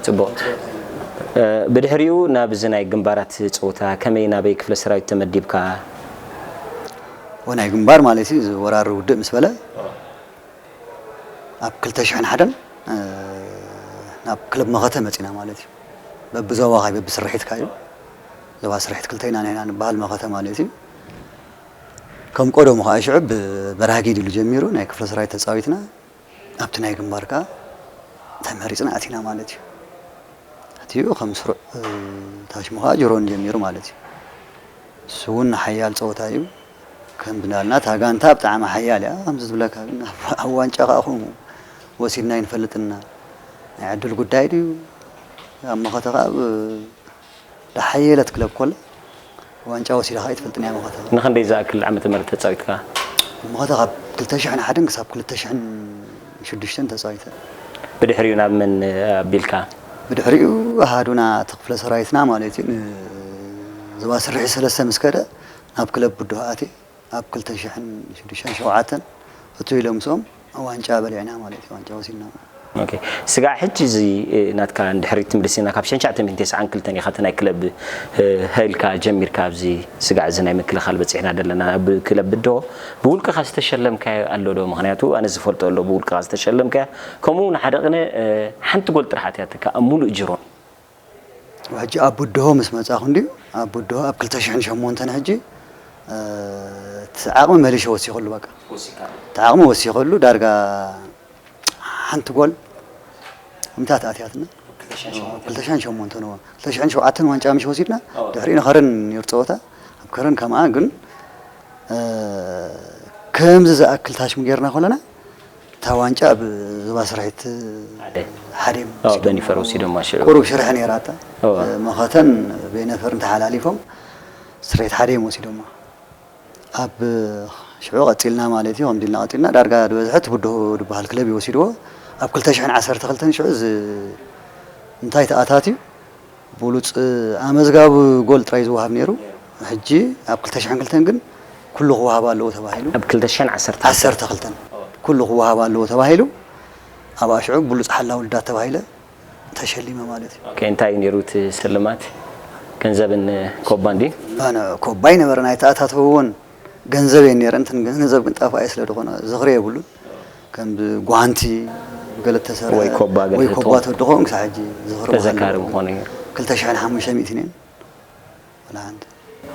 ጽቡቕ። ብድሕሪኡ ናብዚ ናይ ግንባራት ጸወታ ከመይ ናበይ ክፍለ ሰራዊት ተመዲብካ? ወናይ ግንባር ማለት እዩ። እዚ ወራር ውድእ ምስ በለ ኣብ ክልተ ሽሕን ሓደን ናብ ክለብ መኸተ መፂና ማለት እዩ። በብዞባኻ በብስርሒትካ እዩ። ዞባ ስርሒት ክልተ ኢና ንሕና ንበሃል መኸተ ማለት እዩ። ከም ቀደሙ ከዓ ሽዑ ብበራጊድ ኢሉ ጀሚሩ ናይ ክፍለ ሰራዊት ተፃዊትና ኣብቲ ናይ ግንባር ከዓ ተመሪፅና ኣቲና ማለት እዩ። ኣትዩ ከም ስሩዕ ታሽሙ ከዓ ጅሮን ጀሚሩ ማለት እዩ። እሱ እውን ሓያል ፀወታ እዩ። ከም ብናልና እታ ጋንታ ብጣዕሚ ሓያል እያ ከምዚ ዝብለካ ግን ኣብ ዋንጫ ከዓ ከምኡ ወሲድና ይንፈልጥና ናይ ዕድል ጉዳይ ድዩ ኣብ መኸተ ከዓ ዝሓየለት ክለብ ኮላ ዋንጫ ወሲዳ ከዓ ይትፈልጥን እያ መኸተ። ንክንደይ ዝኣክል ዓመተ ምህረት ተፃዊትካ? መኸተ ካብ ክልተ ሽሕን ሓደን ክሳብ ክልተ ሽሕን ሽዱሽተን ተፃዊተ። ብድሕሪኡ ናብ መን ኣቢልካ? ብድሕሪኡ ኣሃዱና እቲ ክፍለ ሰራዊትና ማለት እዩ ንዞባ ስርሒት ሰለስተ ምስ ከደ ናብ ክለብ ብድሆ ኣትየ ኣብ ክልተ ሽሕን ሽዱሽተን ሸውዓተን እቱ ኢሎም ምስኦም ዋንጫ በሊዕና ማለት እዩ ዋንጫ ወሲድና። ኦኬ፣ ስጋዕ ሕጂ እዚ ናትካ ንድሕሪት ትምልስ ኢና ካብ ሽሕን ትሽዓተ ሚእትን ተስዓን ክልተን ኢኻ እቲ ናይ ክለብ ሃይልካ ጀሚርካ ኣብዚ ስጋዕ እዚ ናይ ምክልኻል በፂሕና ዘለና ኣብ ክለብ ብድሆ ብውልቅኻ ዝተሸለምካዮ ኣሎ ዶ? ምክንያቱ ኣነ ዝፈልጦ ኣሎ ብውልቅኻ ዝተሸለምካዮ ከምኡ እውን ሓደ ቅነ ሓንቲ ጎል ጥራሕ ኣትያትካ ኣብ ሙሉእ ጅሮን። ሕጂ ኣብ ብድሆ ምስ መጻኹ እንድዩ ኣብ ብድሆ ኣብ ክልተ ሽሕን ሸሞንተን ሕጂ እቲ ዓቕሚ መሊሸ ወሲኸሉ በቃ እቲ ዓቕሚ ወሲኸሉ ዳርጋ ሓንቲ ጎል ምታት ኣትያትና ክልተ ሽሕን ሸሞንተን ክልተ ሽሕን ሸውዓተን ዋንጫ ምሽ ወሲድና ድሕሪኡ ንኸረን ነይሩ ፀወታ ኣብ ከረን ከምኣ ግን ከምዚ ዝኣክል ታሽሙ ጌርና ከለና እታ ዋንጫ ኣብ ዞባ ስርሒት ሓደ ሓደ እዮም ኣዎ፣ ወሲዶም። በኒፈር ወሲዶማ ሽዑ። ቁሩብ ሽርሒ ነይራ እታ። ኣዎ። መኸተን በይነፈር እንተሓላሊፎም ስርሒት ሓደ እዮም ወሲዶማ። ኣብ ሽዑ ቀፂልና ማለት እዩ፣ ከምዚ ኢልና ቀፂልና ዳርጋ ዝበዝሐ እቲ ብድሆ ዝበሃል ክለብ እዩ ወሲድዎ። ኣብ ክልተ ሽሕን ዓሰርተ ክልተን ሽዑ እዚ እንታይ ተኣታትዩ ብሉፅ ኣመዝጋቢ ጎል ጥራይ ዝወሃብ ነይሩ። ሕጂ ኣብ ክልተ ሽሕን ክልተን ግን ኩሉ ክወሃብ ኣለዎ ተባሂሉ። ኣብ ክልተ ሽሕን ዓሰርተ ክልተን ዓሰርተ ክልተን ኩሉ ክወሃብ ኣለዎ ተባሂሉ። ኣብኣ ሽዑ ብሉፅ ሓላ ውልዳት ተባሂለ ተሸሊመ ማለት እዩ። ኦኬ፣ እንታይ እዩ ነይሩ እቲ ስልማት? ገንዘብን ኮባን ድዩ? ኣነ ኮባይ ነበረ ናይ ተኣታተውዎን ገንዘብ እየን ነይረን። እተን ገንዘብ ግን ጠፋኢ ስለ ዝኾነ ዝኽሪ የብሉን። ከም ጓንቲ ገለ ተሰርሐ ወይ ኮባ ገለ ወይ ህቶ። ኮባ ተድኾን ክሳዕ ሕጂ ዝኽሪ ተዘካሪ ምዃኑ እዩ። ክልተ ሽሕን ሓሙሽተ ሚእትን እየን። ወላ ሓንቲ።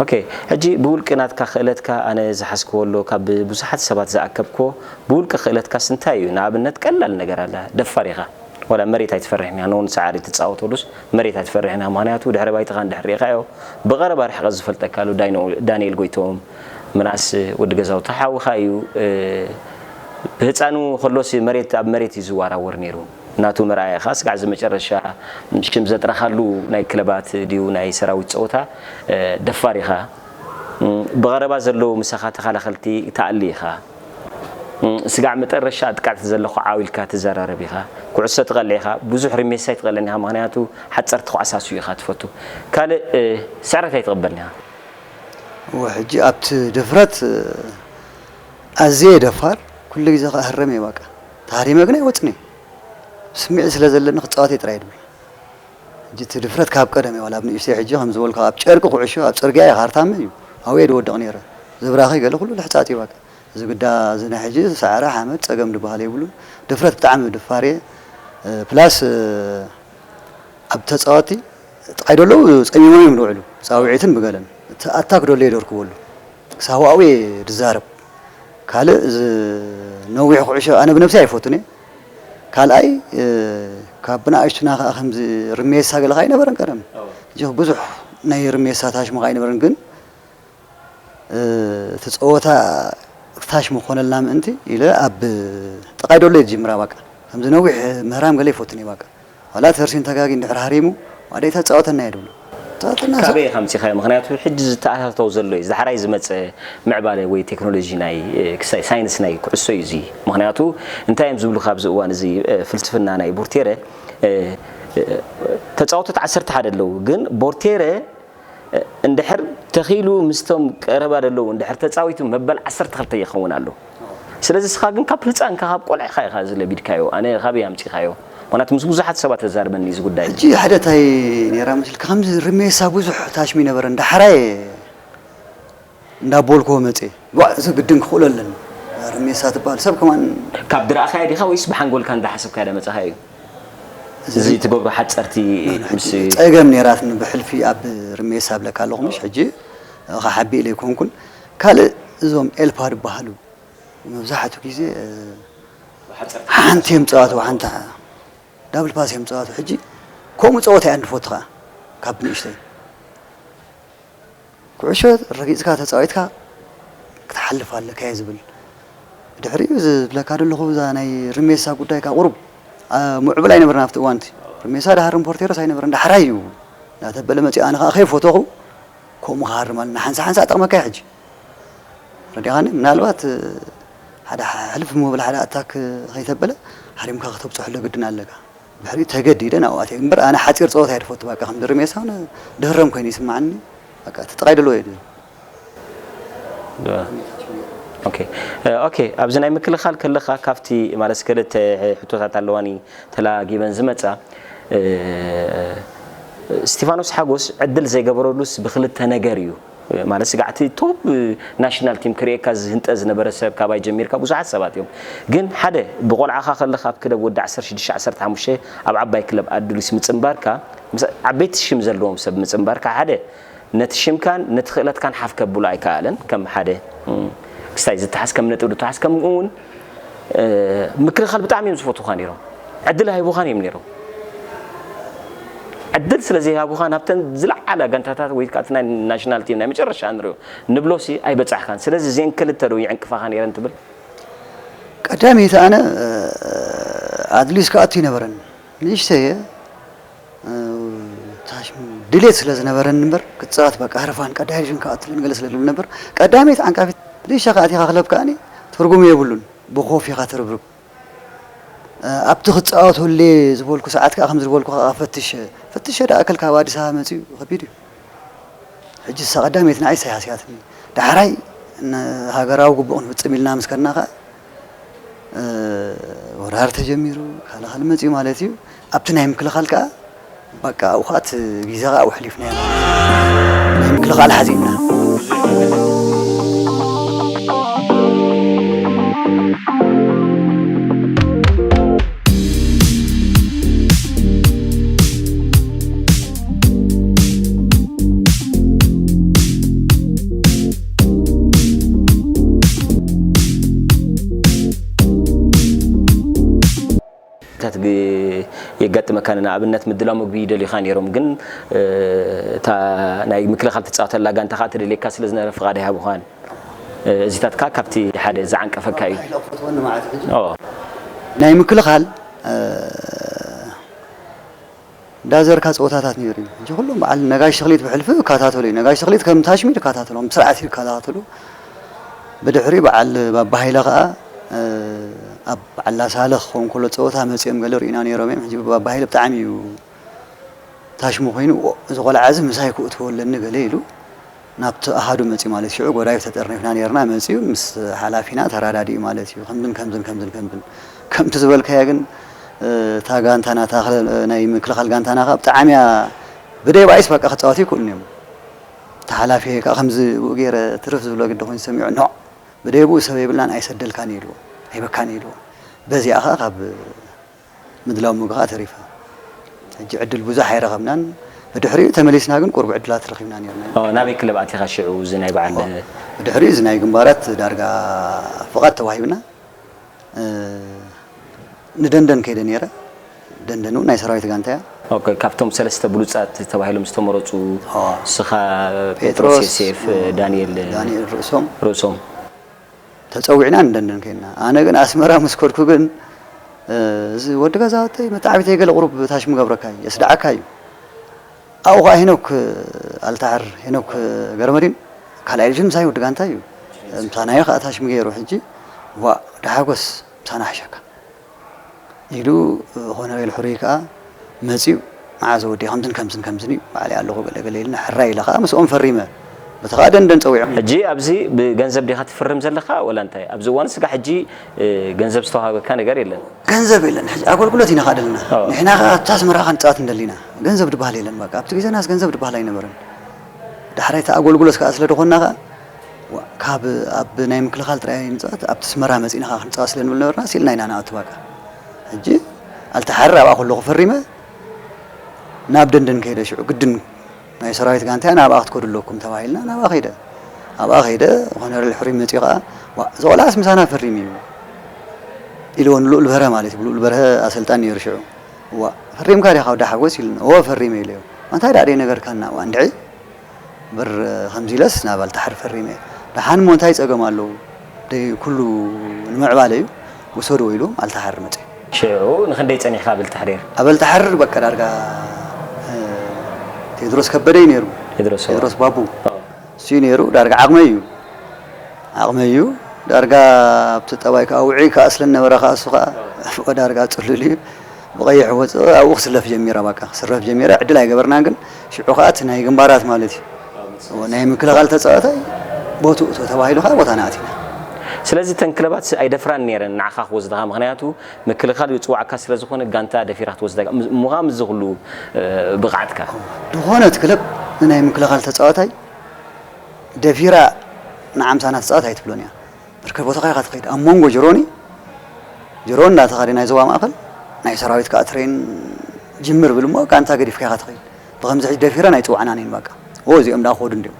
ኦኬ፣ ሕጂ ብውልቂ ናትካ ክእለትካ ኣነ ዝሓዝክዎ ኣሎ፣ ካብ ብዙሓት ሰባት ዝኣከብክዎ፣ ብውልቂ ክእለትካስ እንታይ እዩ? ንኣብነት ቀላል ነገር ኣላ፣ ደፋር ኢኻ። ዋላ መሬት ኣይትፈርሕን ኢኻ፣ ንውን ሰዓሪ ትጻወተሉስ መሬት ኣይትፈርሕን ኢኻ። ምኽንያቱ ድሕሪ ባይታኻ እንድሕር ርኢኻዮ፣ ብቐረባ ርሕቐት ዝፈልጠካ ኣሎ፣ ዳይኖ-፣ ዳንኤል ጎይትኦም፣ ምናስ ወዲ ገዛውቲ ሓውኻ እዩ። እ፣ ብህፃኑ ከሎስ መሬት ኣብ መሬት እዩ ዝዋራወር ነይሩ። ናቱ መርኣያ ኢኻ። ስጋዕ እዚ መጨረሻ ሽም ዘጥረኻሉ ናይ ክለባት ድዩ ናይ ሰራዊት ፀወታ፣ እ፣ ደፋር ኢኻ። እም፣ ብቐረባ ዘለዉ ምሳኻ ተኸላኸልቲ ትኣሊ ኢኻ። እም፣ ስጋዕ መጠረሻ ኣጥቃዕቲ ዘለኹ ዓው ኢልካ ትዘራረብ ኢኻ። ኩዕሶ ትቐልዕ ኢኻ። ብዙሕ ርሜሳ ኣይትቐልዕን ኢኻ። ምኽንያቱ ሓፀርቲ ኩዕሳሱ ኢኻ ትፈቱ። ካልእ፣ እ፣ ስዕረት ኣይትቕበልን ኢኻ። እወ፣ ሕጂ ኣብቲ ድፍረት፣ እ፣ ኣዝየ ደፋር፣ ኩሉ ግዜ ከኣ ህረም እየ በቃ። ተሃሪመ ግን ኣይወጽን እየ። ስምዒት ስለ ዘለኒ ክጻወት እየ ጥራይ ድብል። ሕጂ እቲ ድፍረት ካብ ቀደም እዩ፣ ዋላ ኣብ ንእሽተይ ሕጂ ከም ዝበልኩ ኣብ ጨርቂ ኩዕሾ፣ ኣብ ጽርግያ እዩ ሃርታመ እዩ። ኣብኡ እየ ድወድቕ ነይረ። ዝብራኸይ ገለ ኩሉ ልሕጻጽ እዩ በቃ። እዚ ግዳ እዚ ናይ ሕጂ ሰዕረ ሓመድ ጸገም ድበሃል የብሉን። ድፍረት ብጣዕሚ ደፋር እየ። እ፣ ፕላስ፣ እ፣ ኣብ ተጻወቲ ጥቃይ ደለዉ ጸሚሞም እዮም ዝውዕሉ። ጻውዒትን ብገለን። እቲ ኣታክ ደሎ እየ ደርክበሉ። ክሳብ ኣብኡ እየ ድዛረብ። ካልእ እዚ ነዊሕ ኩዕሾ ኣነ ብነብሰይ ኣይፈቱን እየ። ካልኣይ፣ እ፣ ካብ ብንኣሽቱና ከኣ ከምዚ ርሜሳ ገለ ከኣ ኣይነበረን ቀደም። ሕጂ ብዙሕ ናይ ርሜሳ ታሽሙ ከኣ ኣይነበረን፣ ግን፣ እ፣ እቲ ጸወታ ታሽሙ ክኾነልና ምእንቲ ኢለ ኣብ ጥቃይ ደሎ እየ ዝጅምራ ባቃ። ከምዚ ነዊሕ ምህራም ገለ ኣይፈቱን እየ ባቃ። ዋላ ተርሲን ተጋጊ እንድሕር ሃሪሙ፣ ዋደይ ተጻወተና እየ ድብሎ። ተጻወተና ካበይ ኢኻ ኣምጺኻዮ? ምኽንያቱ ሕጂ ዝተኣታተው ዘሎ እዩ። ዳሕራይ ዝመጸ ምዕባለ ወይ ቴክኖሎጂ ናይ፣ እ፣ ክሳይ-፣ ሳይንስ ናይ ኩዕሶ እዩ እዚ። ምኽንያቱ እንታይ እዮም ዝብሉኻ ኣብዚ እዋን እዚ፣ እ፣ ፍልስፍና ናይ ቦርቴረ፣ እ፣ እ፣ ተጻወቶት ዓሰርተ ሓደ ኣለዉ፣ ግን ቦርቴረ፣ እ፣ እንድሕር ተኺሉ ምስቶም ቀረባ ዘለዉ እንድሕር ተጻዊቱ መበል ዓሰርተ ክልተ ይኸውን ኣሎ። ስለዚ እስኻ ግን ካብ ህጻንካ ካብ ቆልዕኻ ኢኻ እዚ ለቢድካዮ። ኣነ ካበይ ኣምጺኻዮ? ምክንያቱ ምስ ብዙሓት ሰባት ተዛርበኒ እዚ ጉዳይ። ሕጂ ሓደ እንታይ ነይራ መስልካ፣ ከምዚ ርሜሳ ብዙሕ ታሽሚ ነበረ፣ እንዳሕራየ እንዳቦልኮ መጽ ዋ፣ እዚ ግድን ክኽእሎ ኣለኒ። ርሜሳ ትበሃል ሰብ ከማን ካብ ድረኣኻያ ዲኻ ወይስ ብሓንጎልካ እንዳሓሰብካያ ዳመጻኻያ እዩ? እዚ ትገብሮ ሓጸርቲ ምስ ጸገም ነይራትኒ ብሕልፊ ኣብ ርሜሳ ብለካ ኣለኹ። ምሽ ሕጂ ኸሓቢ ኢለ ኣይኮንኩን። ካልእ እዞም ኤልፓ ዝበሃሉ መብዛሕትኡ ግዜ ሓንቲ እዮም ጸዋትዋ፣ ሓንቲ ዳብል ፓስ እዮም ጸዋትው። ሕጂ ከምኡ ጸወታ እያ እንድፈቱ ከኣ ካብ ንእሽተይ ኩዕሾ ረጊጽካ ተጻዊትካ ክትሓልፍ ኣለካ እየ ዝብል። ድሕሪኡ ዝብለካ ዘለኹ እዛ ናይ ርሜሳ ጉዳይ ከኣ ቁሩብ ኣ፣ ምዕቡል ኣይነበረን ኣብቲ እዋንቲ። ርሜሳ ደሃር ሪፖርቴርስ ኣይነበረን፣ ዳሕራይ እዩ እናተበለ መጺኡ። ኣነ ከኣ ከይፈተኹ ከምኡ ክሃርም ኣለና። ሓንሳ ሓንሳ ጠቕመካ እዩ ሕጂ። ረዲኻኒ? ምናልባት ሓደ ሕልፍ ምብል ሓደ ኣታክ ከይተበለ ሃሪምካ ከተብጽሐሉ ግድን ኣለካ። ድሕሪኡ ተገዲደ ናብኡ ኣትየ። እምበር ኣነ ሓጺር ጸወታ እየ ዝፈቱ። በቃ ከም ድርሜሳ ሆነ ድህረም ኮይኑ ይስምዓኒ። በቃ እቲ ጥራይ ደለዎ እየ። ኦኬ ኦኬ ኣብዚ ናይ ምክልኻል ከለኻ ካብቲ ማለት ክልተ ሕቶታት ኣለዋኒ ተላጊበን ዝመጻ እስቲፋኖስ ሓጎስ ዕድል ዘይገበረሉስ ብክልተ ነገር እዩ። ማለት ስጋዕቲ ቶብ ናሽናል ቲም ክርእየካ ዝህንጠ ዝነበረ ሰብ ካባይ ጀሚርካ ብዙሓት ሰባት እዮም። ግን ሓደ ብቆልዓኻ ከለኻ ኣብ ክለብ ወዲ ዓሰርተ ሽዱሽተ ዓሰርተ ሓሙሽተ ኣብ ዓባይ ክለብ ኣዱሊስ ምጽንባርካ ምስ ዓበይቲ ሽም ዘለዎም ሰብ ምጽንባርካ ሓደ ነቲ ሽምካን ነቲ ክእለትካን ሓፍ ከብሎ ኣይከኣለን። ከም ሓደ ክስታይ ዝተሓዝ ከም ነጥብ ዝተሓዝ ከም እውን ምክልኻል ብጣዕሚ እዮም ዝፈትውኻ ነይሮም። ዕድል ሃይቡኻን እዮም ነይሮም። ዕድል ስለ ዘይሃቡኻ ናብተን ዝለዓላ ጋንታታት ወይ ከዓ ናይ ናሽናል ቲም ናይ መጨረሻ ንሪኦ ንብሎሲ ኣይበፃሕካን። ስለዚ እዚአን ክልተ ዶ ይዕንቅፋኻ ነይረን ትብል? ቀዳመይቲ ኣነ ኣድሊስ ክኣቱ ይነበረን ንእሽተየ ታሽም ድሌት ስለ ዝነበረኒ እምበር ክፃወት በቃ ህርፋን ቀዳይ ዲቪዥን ክኣቱ ገለ ስለ ዝብል ነበር። ቀዳመይቲ ዓንቃፊት ሊሻ ከኣቲኻ ክለብ ከኣኒ ትርጉም የብሉን። ብኾፍ ኢኻ ትርብርብ። ኣብቲ ክፃወተሉ ዝበልኩ ሰዓት ከዓ ከምዚ ዝበልኩ ከዓ ፈትሸ ፈትሸ ደኣ እከል ካብ ኣዲስ ኣበባ መፂኡ ከቢድ እዩ። ሕጂ እሳ ቀዳመይቲ ንዓይ ሰያስያትኒ። ዳሕራይ ሃገራዊ ግቡእ ክንፍፅም ኢልና ምስ ከድና ከዓ ወራር ተጀሚሩ ካልእ ካልእ መፂኡ ማለት እዩ። ኣብቲ ናይ ምክልኻል ከዓ በቃ ኣብኡ ከዓ እቲ ግዜ ከዓ ኣብኡ ኣሕሊፍናዮ ማለት እዩ። ናይ ምክልኻል ሓዚእና ታት የጋጥመካ ንኣብነት ምድላው ምግቢ ይደልዩኻ ነይሮም ግን እታ ናይ ምክልኻል ትፃወተላ ጋንታ ከዓ ትደልየካ ስለ ዝነበረ ፍቓድ ኣይሃቡኻን። እዚታት ከዓ ካብቲ ሓደ ዝዓንቀፈካ እዩ። ናይ ምክልኻል እንዳዘርካ ፀወታታት ነይሩ እዩ። ሕጂ ኩሎም በዓል ነጋሽ ተኽሊት ብሕልፊ ይከታተሉ እዩ። ነጋሽ ተኽሊት ከም ታሽሚ ይከታተሎም ብስርዓት ይከታተሉ። ብድሕሪ በዓል ባባ ሃይለ ከዓ ኣብ በዓል ላሳለ ክኸውን ከሎ ፀወታ መፂኦም ገለ ርኢና ነይሮም እዮም። ሕጂ ባባ ሃይለ ብጣዕሚ እዩ ታሽሙ ኮይኑ እዚ ቆልዓ እዚ ምሳይ ክእትዎ ኣለኒ ገለ ኢሉ ናብቲ ኣሃዱ መፂኡ ማለት ሽዑ ጎዳዩ ተጠርኒፍና ነርና መፂኡ ምስ ሓላፊና ተራዳዲኡ ማለት እዩ ከምዝን ከምዝን ከምዝን ከምዝን ከምቲ ዝበልካዮ ግን እታ ጋንታ ናታ ናይ ምክልኻል ጋንታና ከዓ ብጣዕሚ እያ ብደይ ባይስ በቃ ክፃወት ይክእሉን እዮም እቲ ሓላፊ ከዓ ከምዚ ብኡ ገይረ ትርፍ ዝብሎ ግዲ ኮይኑ ሰሚዑ ኖ ብደይ ብኡ ሰብ የብልናን ኣይሰደልካን ኢልዎ ኣይበካን ኢልዎ በዚኣ ከዓ ካብ ምድላው ምግኻ ተሪፋ። ሕጂ ዕድል ብዙሕ ኣይረኸብናን። ብድሕሪኡ ተመሊስና ግን ቁሩብ ዕድላት ረኺብና ነርና። ኦ፣ ናበይ ክለብ ኣቲኻ ሽዑ እዚ ናይ በዓል? ብድሕሪኡ እዚ ናይ ግንባራት ዳርጋ ፍቓድ ተዋሂብና። እ፣ ንደንደን ከይደ ነይረ። ደንደን እውን ናይ ሰራዊት ጋንታ እያ። ኦኬ፣ ካብቶም ሰለስተ ብሉጻት ተባሂሎም ዝተመረጹ ኦ፣ ንስኻ፣ ጴጥሮስ፣ ጴጥሮስ ዮሴፍ፣ እ፣ ዳንኤል፣ እ፣ ዳንኤል ርእሶም። ርእሶም። ተፀዊዕና ንደንደን ከይድና ኣነ ግን ኣስመራ ምስ ከድኩ ግን እዚ ወዲ ገዛወተይ መተዓቢተይ ገለ ቁሩብ ታሽሚ ገብረካ እዩ የስድዓካ እዩ ኣብኡ ከዓ ሄኖክ ኣልታዕር ሄኖክ ገረመዲን ካልኣይ ልጅን ምሳይ ወዲ ጋንታ እዩ ምሳናዮ ከዓ ታሽሚ ገይሩ ሕጂ ዋ ወዲ ሓጎስ ምሳና ሓሸካ ኢሉ ኮነሬል ሕሩይ ከዓ መፂኡ መዓዝ ወዲ ከምዝን ከምዝን ከምዝን እዩ ባዕለይ ኣለኹ ገለ ገለ ኢልና ሕራይ ኢለ ከዓ ምስኦም ፈሪመ በቲ ኸኣ ደንደን ጸዊዖም። ሕጂ ኣብዚ ብገንዘብ ዲኻ ትፍርም ዘለኻ ወላ እንታይ? ኣብዚ እዋን ስጋ ሕጂ እ፣ ገንዘብ ዝተዋሃበካ ነገር የለን። ገንዘብ የለን። ሕጂ ኣገልግሎት ኢና ኸኣ ደለና። ኣዎ። ንሕና ኸኣ ኣብታ ኣስመራ ኸኣ ንጻወት እንደሊና። ገንዘብ ድበሃል የለን። በቃ ኣብቲ ግዜናስ ገንዘብ ድበሃል ኣይነበረን። ዳሕራይ እቲ ኣገልግሎት ከኣ ስለ ዝኾንና ኸኣ ዋ፣ ካብ ኣብ ናይ ምክልኻል ጥራይ ንጻወት ኣብቲ ኣስመራ መጺእና ኸኣ ክንጻወት ስለ ንብል ነበርና ስኢልና ኢና ንኣቱ በቃ። ሕጂ ኣልተሓርር ኣብኣ ከለኹ ፈሪመ ናብ ደንደን ከይደ ሽዑ ግድን ናይ ሰራዊት ጋንታ እያ ናብኣ ክትከዱ ኣለኩም ተባሂልና ናብኣ ከይደ ኣብኣ ከይደ ኮነረል ሕሩይ መፂኡ ከዓ ዋ እዚ ቆልዓስ ምሳና ፈሪም እዩ ኢልዎ ንልኡል በርሀ ማለት እዩ ልኡል በርሀ ኣሰልጣን ነይሩ ሽዑ ዋ ፈሪምካ ዲኻ ወዲ ሓጎስ ኢሉኒ እወ ፈሪመ ኢለዮ እንታይ ደኣ ደይነገርካና ዋ እንድዒ እምበር ከምዚ ኢለስ ናብ ኣልታሕር ፈሪመ እየ ደሓን እሞ እንታይ ፀገም ኣለዎ ደይ ኩሉ ንምዕባለ እዩ ውሰድዎ ኢሉ ኣልታሕር መፅኡ ሽዑ ንክንደይ ጸኒሕካ ኣብ ኣልታሕሪር? ኣብ ኣልታሕር በቃ ዳርጋ ቴድሮስ ከበደ እዩ ነይሩ። ቴድሮስ ባቡ እሱ እዩ ነይሩ። ዳርጋ ዓቕመይ እዩ ዓቕመይ እዩ። ዳርጋ ኣብቲ ጠባይ ከዓ ውዑይ ከዓ ስለ ነበረ ከዓ እሱ ከዓ ዳርጋ ፅሉል እዩ። ብቐይሕ ወፅእ ኣብኡ ክስለፍ ጀሚረ። በቃ ክስረፍ ጀሚረ። ዕድል ኣይገበርናን ግን ሽዑ ከዓ እቲ ናይ ግንባራት ማለት እዩ ናይ ምክልኻል ተፃዋታይ ቦትኡ እቶ ተባሂሉ ከዓ ቦታና ኣቲና። ስለዚ እተን ክለባት ኣይደፍራን ነይረን ንዓኻ ክወስድኻ፣ ምኽንያቱ ምክልኻል ይፅዋዕካ ስለ ዝኾነ ጋንታ ደፊራ ክትወስደካ፣ እሞ ኸዓ ምስዚ ኩሉ ብቕዓትካ። ዝኾነት ክለብ ንናይ ምክልኻል ተፃዋታይ ደፊራ ንዓምሳና ተፃወት ኣይትብሎን እያ። ብርክት ቦታኻ ኢኻ ትኸይድ። ኣብ መንጎ ጅሮኒ፣ ጅሮኒ እንዳተኻደ ናይ ዞባ ማእኸል ናይ ሰራዊት ከዓ ትሬን ጅምር ብል እሞ ጋንታ ገዲፍካ ኢኻ ትኸይድ። ብኸምዚ ሕጂ ደፊረን ኣይፅውዓናን እየን በቃ። ኦ እዚኦም ደኣ ክኸዱ እንዲዮም።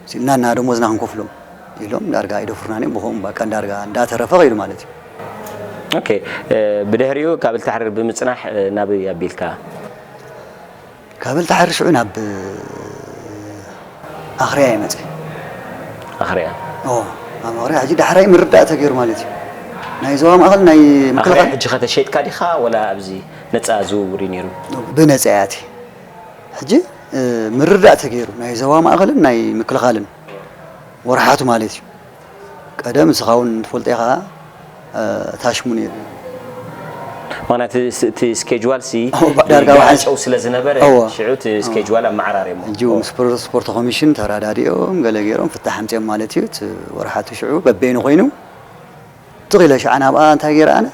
ሲልና እና ደሞዝና ክንከፍሎም ኢሎም ዳርጋ ኣይደፍሩናን እዮም። ብኸምኡ በቃ ዳርጋ እንዳተረፈ ኸይዱ ማለት እዩ። ኦኬ፣ ብድሕሪኡ ካብ ኣልታሕሪር ብምፅናሕ ናበይ ኣቢልካ? ካብ ኣልታሕሪር ሽዑ ናብ ኣኽርያ እየ መፅእ። ኣኽርያ? ኦ ኣብ ኣኽርያ ሕጂ ዳሕራይ ምርዳእ ተገይሩ ማለት እዩ። ናይ ዞባ ማእኸል ናይ ኣኽርያ ምክልኻል ሕጂ ከተሸይጥካ ዲኻ ወላ ኣብዚ ነፃ ዝውውር እዩ ነይሩ? ብነፃ እያ እትየ። ሕጂ ምርዳእ ተገይሩ ናይ ዞባ ማእኸልን ናይ ምክልኻልን ወርሓቱ ማለት እዩ። ቀደም ንስኻ እውን ትፈልጦ ኢኻ ታሽሙ ነይሩ እዩ። ምክንያቱ እቲ ስኬጅዋል ሲ ዳርጋ ውሓዝ ጨው ስለ ዝነበረ ሽዑ እቲ ስኬጅዋል ኣመዓራርሞ ሕጂ ምስ ስፖርት ኮሚሽን ተረዳዲኦም ገለ ገይሮም ፍታሕ ኣምፅኦም ማለት እዩ። እቲ ወርሓቱ ሽዑ በበይኑ ኮይኑ ትኽ ኢለ ሽዓ ናብኣ እንታይ ገይረ ኣነ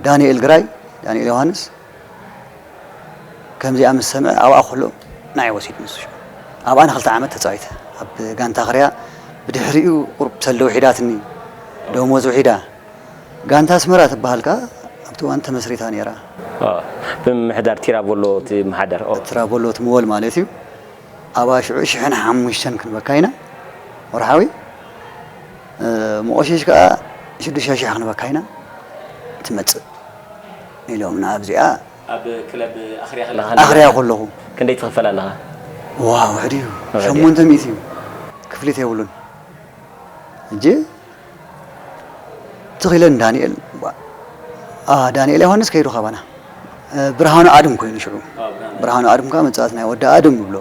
ዳንኤል ግራይ ዳንኤል ዮሃንስ ከምዚኣ ምስ ሰምዐ ኣብኣ ከሎ ንዓይ ወሲዱ ንሱ ሽዑ ኣብኣ ንክልተ ዓመት ተፃዊተ ኣብ ጋንታ ክርያ ብድሕሪኡ ቁሩብ ሰልዲ ውሒዳትኒ ደሞዝ ውሒዳ ጋንታ ኣስመራ ትበሃል ከኣ ኣብቲ እዋን ተመስሪታ ነይራ ብምምሕዳር ቲራቮሎ እቲ መሓደር ትራቮሎ እቲ ምወል ማለት እዩ ኣብኣ ሽዑ ሽሕን ሓሙሽተን ክንበካ ኢና ወርሓዊ መቆሸሽ ከኣ ሽዱሽተ ሽሕ ክንበካ ኢና ትመፅእ ኢሎም ንኣብዚኣ ኣብ ክለብ ኣኽርያ ከለኻ ኣኽርያ ከለኹ ክንደይ ትኽፈል ኣለኻ? ዋ ውሕድ እዩ ሸሞንተ ሚእቲ እዩ ክፍሊት የብሉን እጂ ትኺለን ዳንኤል ዳንኤል ዮሃንስ ከይዱ ካባና ብርሃኑ ኣድም ኮይኑ ሽዑ ብርሃኑ ኣድም ከ መጻወት ናይ ወዲ ኣድም ይብሎ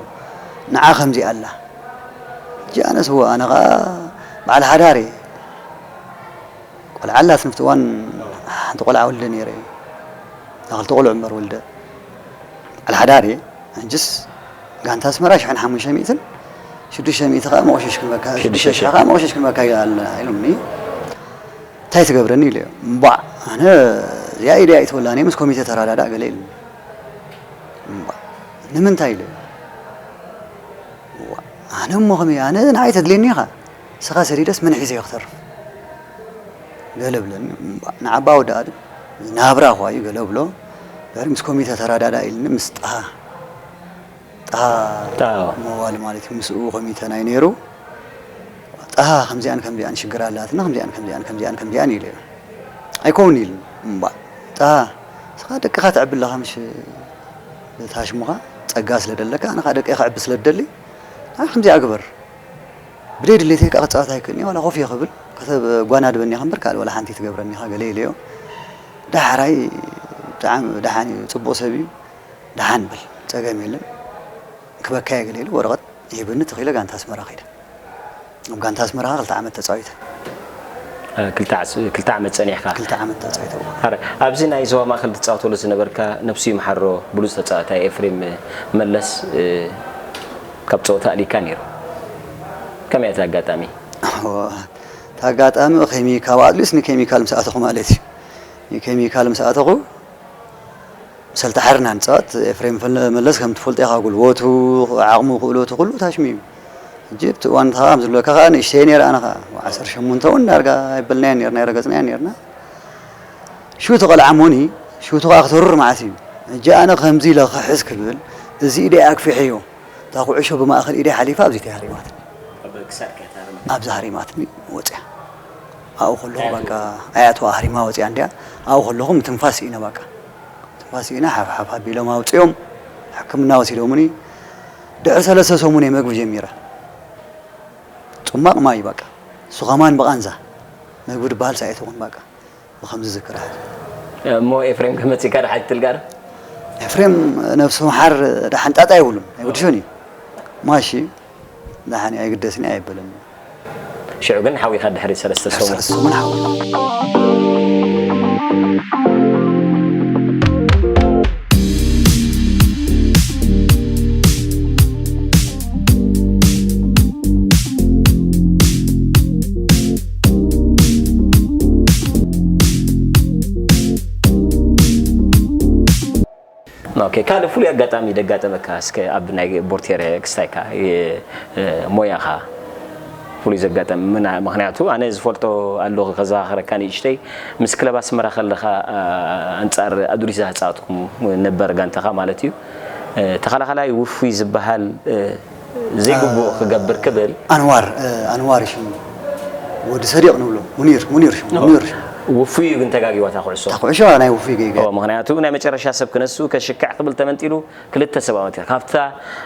ንዓ ከምዚ ኣላ እጂ ኣነስ እወ ኣነ ኸዓ በዓል ሓዳር እየ ቆልዓ ኣላትኒ ኣብቲ እዋን ሓንቲ ቆልዓ ወልደ ነይረ እዩ። ናይ ክልተ ቆልዑ እምበር ወልደ። በዓል ሓዳር እየ። ሕጅስ ጋንታ ኣስመራ ሽሕን ሓሙሽተ ሚእትን ሽዱሽተ ሚእቲ ከዓ መቑሸሽ ክንበካ ሽዱሽተ ሽሕ ከዓ መቑሸሽ ክንበካ እዩ ኣለና ኢሎምኒ። እንታይ ትገብረኒ ኢለዮ። እምቧዕ ኣነ እዚኣ ኢደይ ኣይትወላን እየ ምስ ኮሚተ ተረዳዳእ ገለ ኢሉኒ። እምቧዕ ንምንታይ ኢለዮ። ኣነ እሞ ከመይ ኣነ ንዓይ ተድልየኒ ኢኻ ንስኻ ሰዲደስ መን ሒዘዮ ክተርፍ ገለ ብለኒ ንዓባ ወዲ ኣድም ናብራ እኳ እዩ ገለ ብሎ ድሕሪ ምስ ኮሚተ ተረዳዳ ኢልኒ ምስ ጣሃ ጣሃ መዋሊ ማለት እዩ ምስኡ ኮሚተ ናይ ነይሩ ጣሃ ከምዚኣን ከምዚኣን ሽግር ኣላትና ከምዚኣን ከምዚኣን ከምዚኣን ከምዚኣን ኢለ ኣይከውን ኢልኒ እምባ ጣሃ ንስኻ ደቅኻ ተዕቢ ኣለኻ ምሽ እታ ሽሙኻ ጸጋ ስለ ደለካ ኣነ ኸኣ ደቀይ ከዕቢ ስለ ደሊ ኣነ ከምዚኣ ግበር ብደይ ድሌተይ ከኣ ክጻወት ኣይክእልኒ ዋላ ኮፍ እየ ክብል ከተብ ጓና ድበኒ ኢኻ እምበር ካልእ ዋላ ሓንቲ ትገብረኒ ኢኻ ገለ ኢለዮ ዳሕራይ ብጣዕሚ ደሓን እዩ ጽቡቕ ሰብ እዩ ደሓን በል ጸገም የለን ክበካየ ገለ ኢሉ ወረቐት ይህብኒ ተኺለ ጋንታ ኣስመራ ከይደ ኣብ ጋንታ ኣስመራ ክልተ ዓመት ተጻዊተ። ክልተ ዓመት ጸኒሕካ? ክልተ ዓመት ተጻዊተ። ኣብዚ ናይ ዞባ ማእከል ትጻወተሉ ዝነበርካ ነብሱ ይምሓሮ ብሉጽ ተጻዋታይ ኤፍሬም መለስ ካብ ጸወታ ኣሊካ ነይሩ። ከመይ እቲ ኣጋጣሚ? እዋ፣ እቲ ኣጋጣሚ ኬሚካል፣ ኣትሊስት ንኬሚካል ምስ ኣተኹ ማለት እዩ። ንኬሚካል ምስ ኣተኹ፣ ሰልቲ ሓርና ንፃወት፣ ኤፍሬም ፈለ-፣ መለስ ከም ትፈልጦ ኢኻ፣ ጉልበቱ፣ ዓቕሙ፣ ክእለቱ፣ ኩሉ ታሽሙ እዩ። ሕጂ ኣብቲ እዋን ንስኻ ከም ዝብለካ ከዓ ንእሽተይ ነይረ፣ ኣነ ከዓ ዓሰርተ ሸሞንተ እውን ዳርጋ ኣይበልናዮ ነርና፣ ኣይረገፅናዮ ነርና። ሹ እቲ ቆልዓ ሞኒ፣ ሹ እቲ ከዓ ክተርር መዓት እዩ። ሕጂ ኣነ ከምዚ ኢለ ክሕዝ ክብል፣ እዚ ኢደይ ኣግፊሐዮ፣ እታ ኩዕሾ ብማእኸል ኢደይ ሓሊፋ ኣብዚ ተሃሪማትኒ። ኣብዚ ሃሪማትኒ ወፅያ። ኣብኡ ከለኹ በቃ ኣያትዋ ሃሪማ ወፅያ እንድያ። ኣብኡ ከለኹ ምትንፋስ ስኢነ በቃ። ምትንፋስ ስኢነ ሓፍ ሓፍ ኣቢሎም ኣውፅኦም ሕክምና ወሲዶምኒ። ድሕሪ ሰለስተ ሰሙን እየ መግቢ ጀሚረ። ፅማቕ ማይ በቃ። እሱ ከማን ብቓንዛ። መግቢ ድበሃል ሳይትኹን በቃ። ብኸምዚ ዝዝክር ሕዚ። እሞ ኤፍሬም ከመፂካ ደሓጅ ትልጋር? ኤፍሬም ነብሱ መሓር ደሓን ጣጣ ኣይብሉን፣ ኣይውድሾን እዩ። ማሺ ደሓን እዩ፣ ኣይግደስን እዩ ኣይበልን። ሽዑ ግን ሓዊኻ ድሕሪ ሰለስተ ሰሙን ሰለስተ ሰሙን ሓዊ ኦኬ፣ ካልእ ፍሉይ ኣጋጣሚ ደጋጠመካ እስከ ኣብ ናይ ቦርቴረ ክስታይካ ሞያኻ ፍሉይ ዘጋጠም ምና- ምክንያቱ ኣነ ዝፈልጦ ኣለኹ ከዘኻኸረካ ንእሽተይ ምስ ክለብ ኣስመራ ከለኻ ኣንፃር ኣዱሊስ ዛህፃወትኩም ነበር ጋንታኻ ማለት እዩ ተኸላኸላይ ውፉይ ዝበሃል ዘይግብኡ ክገብር ክብል ኣንዋር ኣንዋር ሽሙ ወዲ ሰዲቕ ንብሎ ሙኒር ሙኒር ሽሙ ሙኒር ሽሙ ውፉይ እዩ ግን ተጋጊዋ እታ ኩዕሶ እታ ኩዕሾ ናይ ውፉይ ገይጋ እዎ፣ ምክንያቱ ናይ መጨረሻ ሰብ ክነሱ ከሽክዕ ክብል ተመንጢሉ ክልተ ሰብ ኣመት ካብታ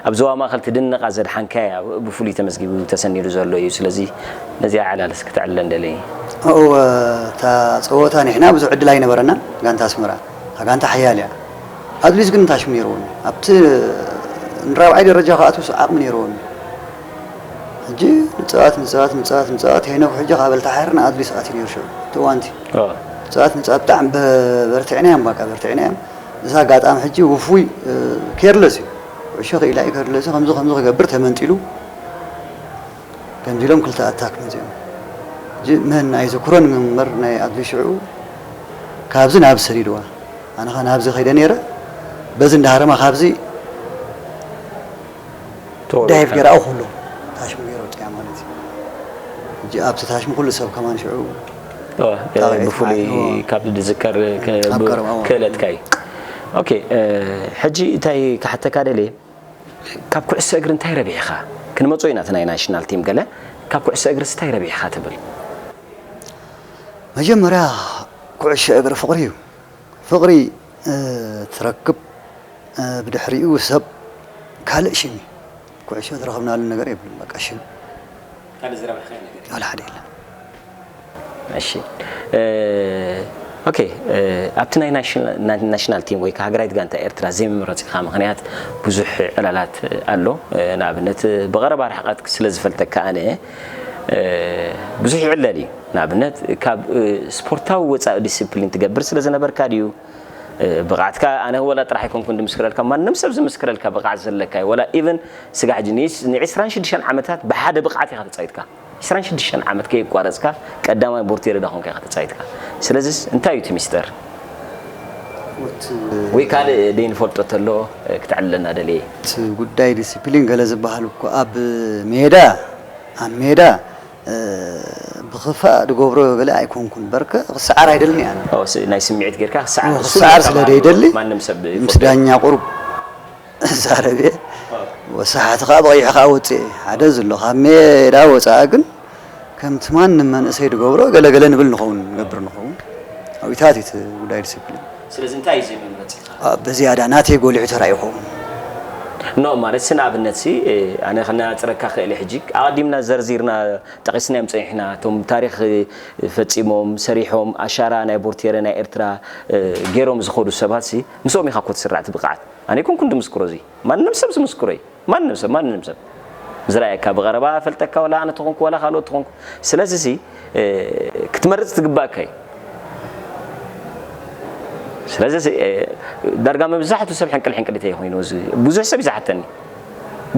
ኣብ ዞባ ማእኸል ትድነቓ ዘድሓንካያ ብፍሉይ ተመዝጊቡ ተሰኒዱ ዘሎ እዩ። ስለዚ ነዚኣ ዕላል እስኪ ተዕልለን ደለየ። እዎ እታ ፀወታ ንሕና ብዙሕ ዕድል ኣይነበረናን ጋንታ ኣስመራ እታ ጋንታ ሓያል እያ። ኣድሊስ ግን ታሽሙ ነይርዎም ኣብቲ ንራብዓይ ደረጃ ክኣትውስ ዓቕሚ ነይርዎም። ሕጂ ንፅኣት ንፅኣት ንፅኣት ንፅኣት ሄኖክ ሕጂ ካብ ኣልታሓር ንኣድሊስ ኣትዩ ነይሩ ሽዑ እቲ እዋንቲ ንፅኣት ንፅኣት ብጣዕሚ በርቲዕናዮም ባቃ በርቲዕናዮም። እዚ ኣጋጣሚ ሕጂ ውፉይ ኬርለስ እዩ ኩዕሾ ክኢላ እዩ ኬርለስ እዩ ከምዚ ከምዚ ክገብር ተመንጢሉ ከምዚ ኢሎም ክልተ ኣታክ መፂኦም። ሕጂ መን ኣይዝክሮን እምበር ናይ ኣድሊስ ሽዑ ካብዚ ናብዚ ሰዲድዋ። ኣነ ኸ ናብዚ ከይደ ነይረ በዚ እንዳሃረማ ካብዚ ዳይቭ ገይራ ኣው ኩሉ ታሽሙ ገይረ ወፅያ ማለት እዩ። ሕጂ ኣብቲ ታሽሙ ኩሉ ሰብ ከማን ሽዑ ብፍሉይ ካብ ዝዝከር ክእለትካ እዩ። ኦኬ፣ ሕጂ እንታይ ክሓተካ ደልየ ካብ ኩዕሶ እግሪ እንታይ ረቢሕኻ? ክንመጾ ኢና እቲ ናይ ናሽናል ቲም ገለ ካብ ኩዕሶ እግርስ እንታይ ረቢሕኻ ትብል? መጀመርያ ኩዕሾ እግሪ ፍቕሪ እዩ። ፍቕሪ ትረክብ፣ ብድሕሪኡ ሰብ ካልእ ሽም እዩ። ኩዕሾ ዝረኸብናሉ ነገር የብሉን። በቃ ሽም ካልእ ዝረብሕካዮ ነገር የለን። ዋላ ሓደ የለን። እሺ ኦኬ ኣብቲ ናይ ናሽናል ቲም ወይ ሃገራዊት ጋንታ ኤርትራ ዘይምምራጽካ ምኽንያት ብዙሕ ዕላላት ኣሎ። ንኣብነት ብቐረባ ርሕቐት ስለ ዝፈልጠካ ኣነ ብዙሕ ይዕለል እዩ። ንኣብነት ካብ ስፖርታዊ ወፃኢ ዲስፕሊን ትገብር ስለ ዝነበርካ ድዩ? ብቕዓትካ ኣነ ወላ ጥራሕ ኣይኮንኩን ድምስክረልካ ማንም ሰብ ዝምስክረልካ ብቕዓት ዘለካ እዩ። ወላ ኢቨን ስጋዕ ሕጂ ን ዕስራን ሽዱሽተን ዓመታት ብሓደ ብቕዓት ኢኻ ተፃዊትካ። ዕስራን ሽዱሽተን ዓመት ከየቋረፅካ ቀዳማይ ቦርቴሪ ዳ ኮንካ ኢኻ ተፃዊትካ። ስለዚስ እንታይ እዩ እቲ ሚስጥር? ወይ ካልእ ደይንፈልጦ ተሎ ክተዕልለና ደልየ። እቲ ጉዳይ ዲስፕሊን ገለ ዝበሃል እኮ ኣብ ሜዳ ኣብ ሜዳ ብኽፋእ ዝገብሮ ገለ ኣይኮንኩን በርከ ክሰዓር ኣይደልን እየ ኣነ ናይ ስምዒት ጌርካ ክሰዓር ክሰዓር ስለ ዘይደሊ ምስ ዳኛ ቁሩብ ዛረብ እየ ወሳሓቲ ከዓ ብቐይሑ ከዓ ወፅእ ሓደ ዝሎ ካብ ሜዳ ወፃኢ ግን ከምቲ ማንም መንእሰይ ዝገብሮ ገለገለ ንብል ንኸውን ንገብር ንኸውን ኣብታት እቲ ጉዳይ ዲስፕሊን ስለዚ እንታይ እዩ ዘይምምረፅ በዝያዳ ናተይ ጎሊሑ ተራእዩ ይኸውን ኖ ማለት ሲ ንኣብነት ሲ ኣነ ክነፃፀረካ ክእል ሕጂ ኣቐዲምና ዘርዚርና ጠቒስናዮም ፀኒሕና እቶም ታሪክ ፈፂሞም ሰሪሖም ኣሻራ ናይ ቦርቴረ ናይ ኤርትራ ገይሮም ዝኸዱ ሰባት ሲ ምስኦም ኢኻ እኮ ትስራዕ እቲ ብቕዓት ኣነ ኣይኮንኩን ድምስክሮ እዚ ማንም ሰብ ዝምስክሮ እዩ ማንም ሰብ ማንም ሰብ ዝረኣየካ ብቐረባ ፈልጠካ ወላ ኣነ ተኾንኩ ወላ ካልኦት ተኾንኩ ስለዚ ሲ ክትመርፅ ትግባእካ እዩ ስለዚ ዳርጋ መብዛሕቱ ሰብ ሕንቅል ሕንቅሊተይ ኮይኑ ብዙሕ ሰብ ይዝሓተኒ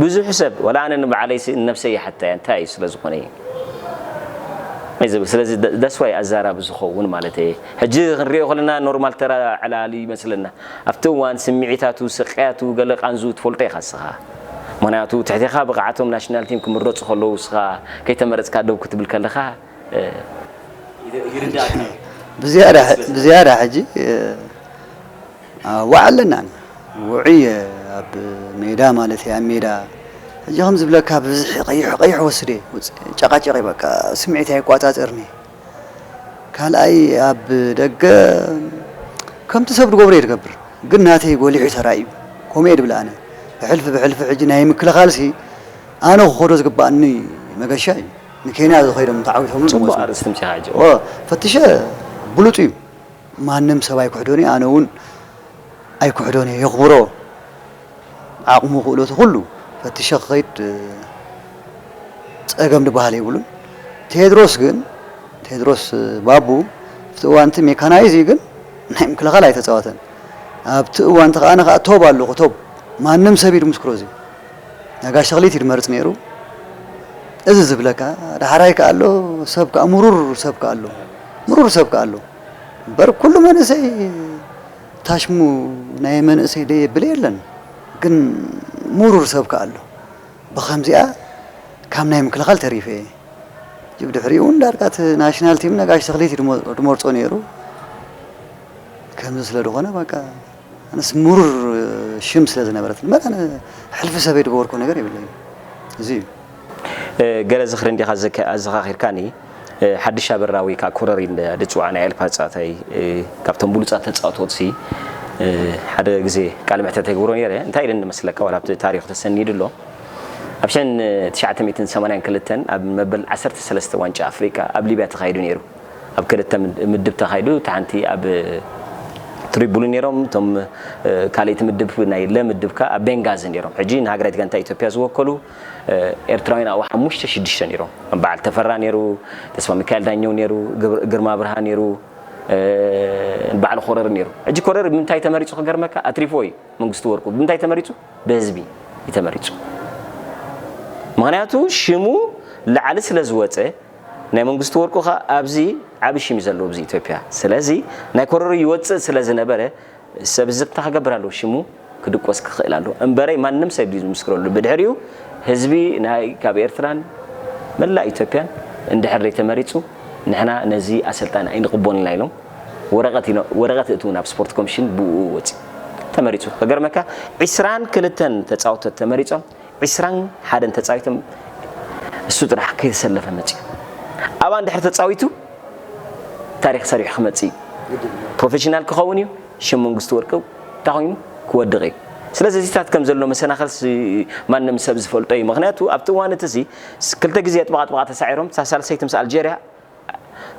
ብዙሕ ሰብ፣ ዋላ ኣነ ንባዕለይሲ ንነብሰይ ይሓትታ እየ፣ እንታይ እዩ ስለ ዝኾነ እዩ ዝብል። ስለዚ ደ-፣ that's why ኣዛራቢ ዝኸውን ማለት እየ። ሕጂ ክንሪኦ ከለና ኖርማል ተራ ዕላል ይመስለና። ኣብቲ እዋን ስምዒታቱ፣ ስቅያቱ፣ ገለ ቃንዙ ትፈልጦ ኢኻ እስኻ። ምኽንያቱ ትሕቴኻ ብቕዓቶም ናሽናል ቲም ክምረጹ ከለዉ እስኻ ከይተመረጽካ ደው ክትብል ከለኻ፣ እ፣ ይርዳእካ እዩ። ብዝያዳ፣ ብዝያዳ ሕጂ፣ እ፣ ኣዋዕ ኣለና። ውዑይ እየ ኣብ ሜዳ ማለት እየ፣ ኣብ ሜዳ። ሕጂ ከም ዝብለካ ብዝሒ ቀይሕ፣ ቀይሕ ወስደ፣ ውፅ-፣ ጨቃጨቂ በቃ ስምዒት ኣይቋጻጸርኒ። ካልኣይ ኣብ ደገ ከምቲ ሰብ ዝገብሮ እየ ዝገብር፣ ግን ናተይ ጎሊሑ ተራእዩ። ከምኡ እየ ዝብል ኣነ። ብሕልፊ፣ ብሕልፊ ሕጂ ናይ ምክልኻልሲ ኣነ ክኸዶ ዝግባኣኒ መገሻ እዩ። ንኬንያ ዝኸይዶም ተዓዊቶምሉ ጽቡቕ ዝመጹ። ኣርእስቲ ምጺኻ ሕጂ። ኦ፣ ፈትሸ ብሉጽ እዩ። ማንም ሰብ ኣይክሕዶን እዩ፣ ኣነ እውን ኣይክሕዶን እየ፣ የኽብሮ። ዓቕሙ ክእለቱ ኩሉ ፈትሸ ክኸይድ፣ እ፣ ጸገም ዝበሃል የብሉን። ቴድሮስ ግን፣ ቴድሮስ፣ እ፣ ባቡ፣ ኣብቲ እዋን እቲ ሜካናይዝ እዩ ግን ናይ ምክልኻል ኣይተጻወተን። ኣብቲ እዋን እቲ ከኣ፣ ኣነ ከኣ ቶብ ኣለኹ፣ ቶብ። ማንም ሰብ እዩ ዝምስክሮ እዚ። ነጋሽ ተኽሊት እዩ ዝመርጽ ነይሩ። እዚ ዝብለካ፣ ዳሕራይ ከኣ ኣሎ፣ ሰብ ከኣ፣ ምሩር ሰብ ከኣ ኣሎ። ምሩር ሰብ ከኣ ኣሎ። እምበር ኩሉ መንእሰይ ታሽሙ ናይ መንእሰይ ደየብል የለን፣ ግን ምሩር ሰብ ከኣ ኣሎ። ብኸምዚኣ ካብ ናይ ምክልኻል ተሪፈ እየ። ብድሕሪኡ እውን ዳርጋ እቲ ናሽናል ቲም ነጋሽ ተኽሊት እዩ ድሞ-፣ ድመርጾ ነይሩ። ከምዚ ስለ ዝኾነ፣ በቃ፣ ኣነስ ምሩር ሽም ስለ ዝነበረት፣ እምበር ኣነ ሕልፊ ሰበይ ዝገበርኩ ነገር የብለይን። እዚ እዩ። እ፣ ገለ ዝኽሪ እንዲኻ ዘከ-፣ ኣዘኻኺርካኒ። እ፣ ሓድሽ ኣበራ ወይ ከዓ ኮረሪ እንደ-፣ ድጽዋዕ ናይ ኤልፓ ተጻዋታይ፣ እ፣ ካብቶም ብሉጻት ተጻወትዎትሲ፣ እ፣ ሓደ ግዜ ቃለ መሕተት ይገብሮ ነይረ። እንታይ ኢለ እንመስለካ፣ ዋላ ኣብቲ ታሪኹ ተሰኒዱ ኣሎ። ኣብ ሽሕን ትሽዓተ ሚእትን ሰማንያን ክልተን ኣብ መበል ዓሰርተ ሰለስተ ዋንጫ ኣፍሪቃ ኣብ ሊብያ ተኻይዱ ነይሩ። ኣብ ክልተ ምድ-፣ ምድብ ተኻይዱ፣ እታ ሓንቲ ኣብ ትሪቡሊ ነይሮም፣ እቶም፣ እ፣ ካልኣይቲ ምድብ ናይ ለ ምድብ ከኣ ኣብ ቤንጋዚ ነይሮም። ሕጂ ንሃገራዊት ጋንታ ኢትዮጵያ ዝወከሉ፣ እ፣ ኤርትራውያን ኣብኡ ሓሙሽተ ሽዱሽተ ነይሮም። ከም በዓል ተፈራ ነይሩ፣ ተስፋ ሚካኤል ዳኘው ነይሩ፣ ግብር-፣ ግርማ ብርሃ ነይሩ፣ እ፣ በዓል ኮረር ነይሩ። ሕጂ ኮረር ብምንታይ ተመሪጹ ክገርመካ? ኣትሪፎ እዩ መንግስቱ ወርቁ። ብምንታይ ተመሪጹ? ብህዝቢ እዩ ተመሪጹ። ምኽንያቱ ሽሙ ላዕሊ ስለ ዝወጸ፣ ናይ መንግስቱ ወርቁ ኸኣ ኣብዚ ዓቢ ሽም እዩ ዘለዎ ኣብዚ ኢትዮጵያ። ስለዚ ናይ ኮረር ይወጽእ ስለ ዝነበረ፣ ሰብ ዝብታ ክገብር ኣለዎ፣ ሽሙ ክድቆስ ክኽእል ኣለዎ። እምበረይ ማንም ሰብ ድዩ ዝምስክረሉ? ብድሕሪኡ ህዝቢ ናይ ካብ ኤርትራን መላእ ኢትዮጵያን እንድሕር ዘይተመሪጹ፣ ንሕና ነዚ ኣሰልጣኒ ኣይንቕበሉን ኢና ኢሎም ወረቐት ኢሎ-፣ ወረቐት እትው ናብ ስፖርት ኮሚሽን ብኡ ወጺኡ ተመሪጹ። ከገርመካ፣ ዒስራን ክልተን ተጻወትቲ ተመሪጾም፣ ዒስራን ሓደን ተጻዊቶም፣ እሱ ጥራሕ ከይተሰለፈ መጺኡ። ኣብኣ እንድሕር ተጻዊቱ፣ ታሪኽ ሰሪሑ ክመጽእ እዩ። ፕሮፌሽናል ክኸውን እዩ፣ ሽም መንግስቱ ወርቁ እንታይ ኮይኑ ክወድቕ እዩ። ስለዚ እዚታት ከም ዘሎ መሰናኽል ስ-፣ ማንም ሰብ ዝፈልጦ እዩ። ምኽንያቱ ኣብቲ እዋን እቲ እዚ ስ-፣ ክልተ ግዜ ጥባቕ ጥባቕ ተሳዒሮም፣ እታ ሳልሰይቲ ምስ ኣልጀርያ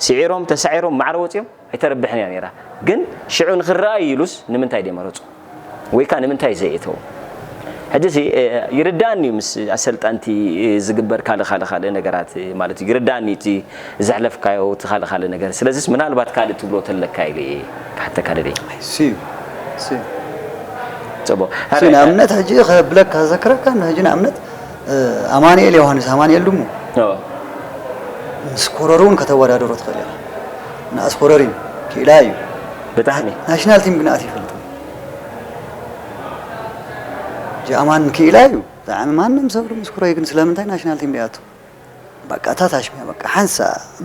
ስዒሮም፣ ተሳዒሮም፣ ማዕረ ወጺኦም ኣይተረብሕን እያ ነይራ። ግን ሽዑ ንኽረኣይ ኢሉስ ንምንታይ ደይ መረጹ? ወይ ከኣ ንምንታይ ዘየእተዉ? ሕጂ ሲ፣ እ፣ ይርዳእኒ እዩ ምስ ኣሰልጠንቲ፣ እ፣ ዝግበር ካልእ፣ ካልእ፣ ካልእ ነገራት፣ እ፣ ማለት እዩ። ይርዳእኒ እቲ ዘሕለፍካዮ እቲ ካልእ፣ ካልእ ነገር። ስለዚስ ምናልባት ካልእ ትብሎ ተለካ ኢለ እየ ክሓተካ ደልየ። ሲ፣ ሲ። ጽቡቕ። ሲ፣ ንኣብነት ሕጂ ከብለካ ዘክረካ፣ ሕጂ ንኣብነት፣ እ፣ ኣማኑኤል ዮሃንስ፣ ኣማኑኤል ድሙ። ኦ። ምስ ኮረር እውን ከተወዳድሮ ትኽእል ኢኻ። ንኣስ ኮረር እዩ፣ ክኢላ እዩ። ብጣዕሚ። ናሽናል ቲም ግን ኣትዩ ይፈልጥ። ጃማን ክኢላ እዩ። ብጣዕሚ ማንም ሰብ ምስክሮ እዩ፣ ግን ስለምንታይ ናሽናል ቲም ደይኣቱ? በቃ፣ እታ ታሽሚያ፣ በቃ፣ ሓንሳ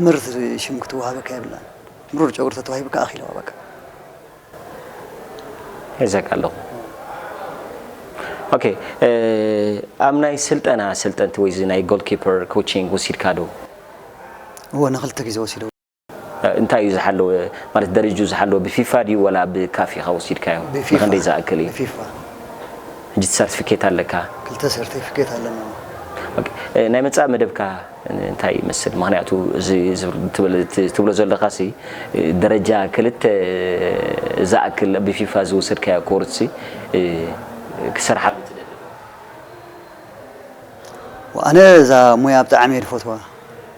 ምርት ሽም ክትወሃበካ የብላን። ምሩር ጨጉሪ ተተዋሂብካ ኣኺልዋ፣ በቃ። ሒዘካ ኣለኹ። ኦኬ፣ እ፣ ኣብ ናይ ስልጠና፣ ስልጠንቲ ወይ እዚ ናይ ጎልኪፐር ኮቺንግ ወሲድካ ዶ? እወ፣ ንኽልተ ግዜ ወሲደ። እንታይ እዩ ዝሓለወ? ማለት ደረጅኡ ዝሓለወ ብፊፋ ድዩ ወላ ብካፍ ኢኻ ወሲድካዮ? ብፊፋ። ንኽንደይ ዝኣክል እዩ? ብፊፋ። ሕጂ እቲ ሰርቲፊኬት ኣለካ? ክልተ ሰርቲፊኬት ኣለና። ኦኬ። እ፣ ናይ መጻኢ መደብካ እንታይ ይመስል? ምኽንያቱ እዚ ዝብል-፣ ትብል-፣ ት-፣ ትብሎ ዘለኻሲ፣ እ፣ ደረጃ ክልተ ዝኣክል ብፊፋ ዝወሰድካዮ ኮርስሲ፣ እ፣ ክሰርሓሉ ትደሊ? ኣነ እዛ ሞያ ብጣዕሚ እየ ዝፈትዋ።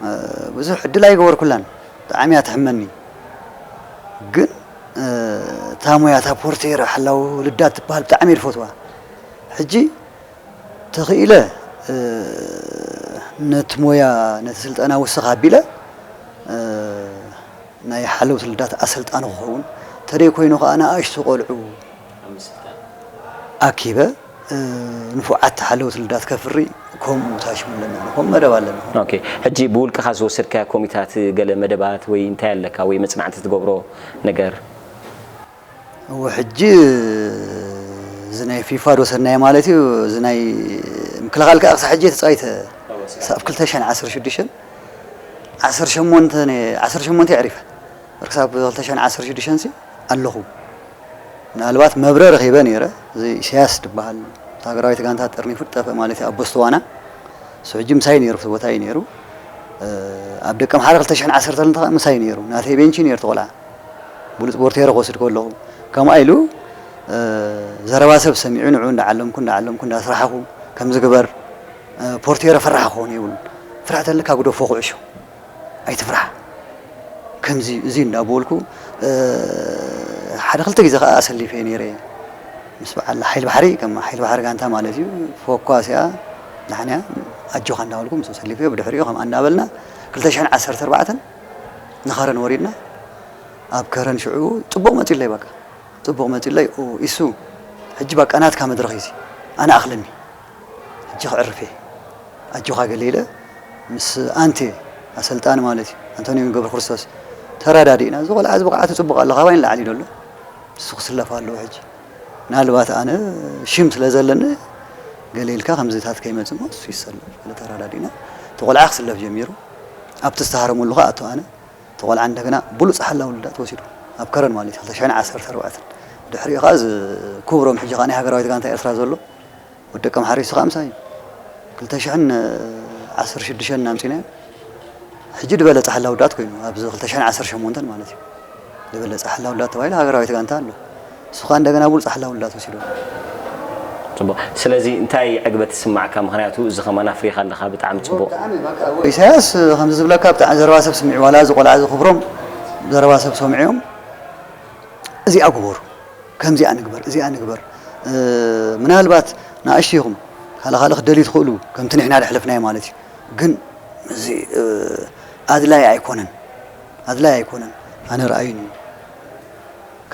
እ፣ ብዙሕ ዕድል ኣይገበርኩላን። ብጣዕሚ እያ ትሕመኒ። ግን፣ እ፣ እታ ሞያ፣ እታ ፖርቴር፣ ሓላው ልዳት ትበሃል ብጣዕሚ እየ ዝፈትዋ። ሕጂ ተኽኢለ፣ እ፣ ነቲ ሞያ፣ ነቲ ስልጠና ውስኽ ኣቢለ፣ እ፣ ናይ ሓለውቲ ልዳት ኣሰልጣኒ ክኸውን፣ ተደይ ኮይኑ ከኣ ንኣሽቱ ቆልዑ ኣኪበ፣ እ፣ ንፉዓት ሓለውቲ ልዳት ከፍሪ፣ ከምኡ ታሽሙ ኣለና፣ ከምኡ መደብ ኣለና። ኦኬ፣ ሕጂ ብውልቅኻ ዝወሰድካዮ ኮሚታት፣ ገለ መደባት ወይ እንታይ ኣለካ ወይ መጽናዕቲ ትገብሮ ነገር? እወ፣ ሕጂ እዚ ናይ ፊፋ ዶ ሰናይ ማለት እዩ፣ እዚ ናይ ምክልኻል ከኣ ክሳብ ሕጂ ተጻዊተ። ክሳብ ክልተ ሽሕን ዓሰርተ ሽዱሽተን፣ ዓሰርተ ሸሞንተ ነ-፣ ዓሰርተ ሸሞንተ የዕሪፈ። ክሳብ ክልተ ሽሕን ዓሰርተ ሽዱሽተን ሲ ኣለኹ። ምናልባት መብረ ረኺበ ነይረ። እዚ ኢሳያስ ዝበሃል፣ ሃገራዊት ጋንታ ጠርኒፉ ጠፍአ ማለት እዩ፣ ኣብ ቦስተዋና። እሱ ሕጂ ምሳይ ነይሩ፣ ኣብቲ ቦታ እዩ ነይሩ። እ፣ ኣብ ደቂ ኣምሓራ ክልተ ሽሕን ዓሰርተ ክልተን ከኣ ምሳይ ነይሩ። ናተይ ቤንች ነይሩ፣ እቲ ቆልዓ። ብሉጽ ቦርቴረ ክወስድ ከለኹ፣ ከምኣ ኢሉ፣ እ፣ ዘረባ ሰብ ሰሚዑ፣ ንዕኡ እንዳዓለምኩ፣ እንዳዓለምኩ፣ እንዳስራሕኹ፣ ከምዚ ግበር፣ እ፣ ፖርቴረ ፈራሕ ክኾን የብሉን። ፍርሒ ተለካ ግደፎ ኩዕሾ። ኣይትፍራሕ። ከምዚ፣ እዚ እንዳበልኩ፣ እ፣ ሓደ ክልተ ግዜ ከኣ ኣሰሊፈ ነይረ። ምስ በዓል ሓይሊ ባሕሪ፣ ከም ሓይሊ ባሕሪ ጋንታ ማለት እዩ፣ ፈኳስ እያ፣ ንሕና እያ፣ ኣጆኻ እንዳበልኩ ምስ ኣሰሊፈዮ፣ ብድሕሪኡ ከምኣ እንዳበልና፣ ክልተ ሽሕን ዓሰርተ ኣርባዕተን ንኸረን ወሪድና። ኣብ ከረን ሽዑ ጽቡቕ መጺለይ፣ በቃ ጽቡቕ መጺለይ። ኦ፣ ኢሱ፣ ሕጂ በቃ ናትካ መድረኽ እዩ እዚ። ኣነ ኣኽለኒ። ሕጂ ከዕርፍ እየ። ኣጆኻ ገለ ኢለ ምስ ኣንቴ ኣሰልጣኒ ማለት እዩ፣ ኣንቶንዮ ገብረ ክርስቶስ ተረዳዲእና። እዚ ቆልዓ እዚ ብቕዓቱ ጽቡቕ ኣሎ፣ ካባይ ንላዕሊ እዩ ዘሎ። ንሱ ክስለፍ ኣለዎ ሕጂ። ምናልባት ኣነ ሽም ስለ ዘለኒ ገለ ኢልካ ከምዚታት ከይመጽእ እሞ እሱ ይሰለፍ። ገለ ተረዳዲእና። እቲ ቆልዓ ክስለፍ ጀሚሩ። ኣብቲ ዝተሃረመሉ ከኣ ኣቶ ኣነ። እቲ ቆልዓ እንደገና ብሉጽ ሓላዊ ልዳት ወሲዱ። ኣብ ከረን ማለት እዩ፣ ክልተ ሽሕን ዓሰርተ ኣርባዕተን። ድሕሪኡ ከኣ እዚ ክብሮም፣ ሕጂ ከኣ ናይ ሃገራዊት ጋንታ ኤርትራ ዘሎ፣ ወዲ ደቀምሓረ፣ ንሱ ከኣ ምሳይ እዩ። ክልተ ሽሕን ዓሰርተ ሽዱሽተን ኣምጺናዮ። ሕጂ ዝበለጸ ሓላዊ ልዳት ኮይኑ፣ ኣብዚ ክልተ ሽሕን ዓሰርተ ሸሞንተን ማለት እዩ። ዝበለጸ ሓላዊ ልዳት ተባሂሉ ሃገራዊት ጋንታ ኣሎ። ንሱ ከኣ እንደገና ብሉጽ ሓላዊ ልዳት ወሲዱ። ጽቡቕ። ስለዚ እንታይ ዕግበት ይስማዓካ? ምኽንያቱ እዚ ከማን ኣፍሪኻ ኣለኻ፣ ብጣዕሚ ጽቡቕ። ብጣዕሚ በቃ፣ ኢሳያስ ከምዚ ዝብለካ ብጣዕሚ ዘረባ ሰብ ስሚዑ፣ ዋላ እዚ ቆልዓ እዚ ክብሮም ዘረባ ሰብ ሰሚዖም፣ እዚኣ ግበሩ፣ ከምዚኣ ንግበር፣ እዚኣ ንግበር። እ፣ ምናልባት ንኣሽቱ ኢኹም፣ ካልእ ካልእ ክትደልዩ ትኽእሉ፣ ከምቲ ንሕና ዘሕለፍናዮ ማለት እዩ። ግን እዚ፣ እ፣ ኣድላይ ኣይኮነን፣ ኣድላይ ኣይኮነን። ኣነ ረኣዩኒ።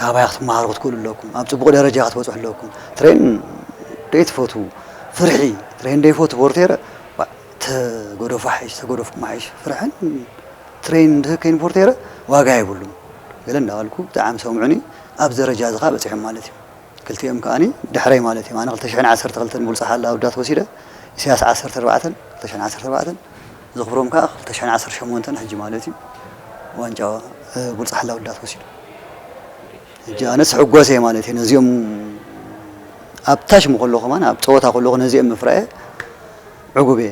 ካባይ ክትመሃሩ ክትክእሉ ኣለኩም። ኣብ ጽቡቕ ደረጃ ክትበጽሑ ኣለኩም። ትሬን ደይትፈትዉ፣ ፍርሒ፣ ትሬን ደይፈቱ ቦርቴረ፣ ዋ፣ ተገደፉ ሓይሽ፣ ተገደፉ ማሓይሽ። ፍርሕን ትሬን እንድሕር ከይንቦርቴረ ዋጋ የብሉን። ገለ እንዳበልኩ ብጣዕሚ ሰምዑኒ። ኣብ ደረጃ እዚ ኸኣ በጺሖም ማለት እዩ። ክልቲኦም ከኣኒ ድሕረይ ማለት እዮም። ኣነ ክልተ ሽሕን ዓሰርተ ክልተን ብሉጽ ሓላዊ ልዳት ወሲደ፣ ኢሳያስ ዓሰርተ ኣርባዕተን፣ ክልተ ሽሕን ዓሰርተ ኣርባዕተን፣ ዝኽብሮም ከኣ ክልተ ሽሕን ዓሰርተ ሸሞንተን ሕጂ ማለት እዩ። ዋንጫ፣ እ፣ ብሉጽ ሓላዊ ልዳት ወሲዱ። ሕጂ ኣነስ ሕጎስ እየ ማለት እዩ። ነዚኦም ኣብ ታሽሙ ከለኹ ከማን፣ ኣብ ጸወታ ከለኹ ነዚኦም ምፍራየ ዕጉብ እየ።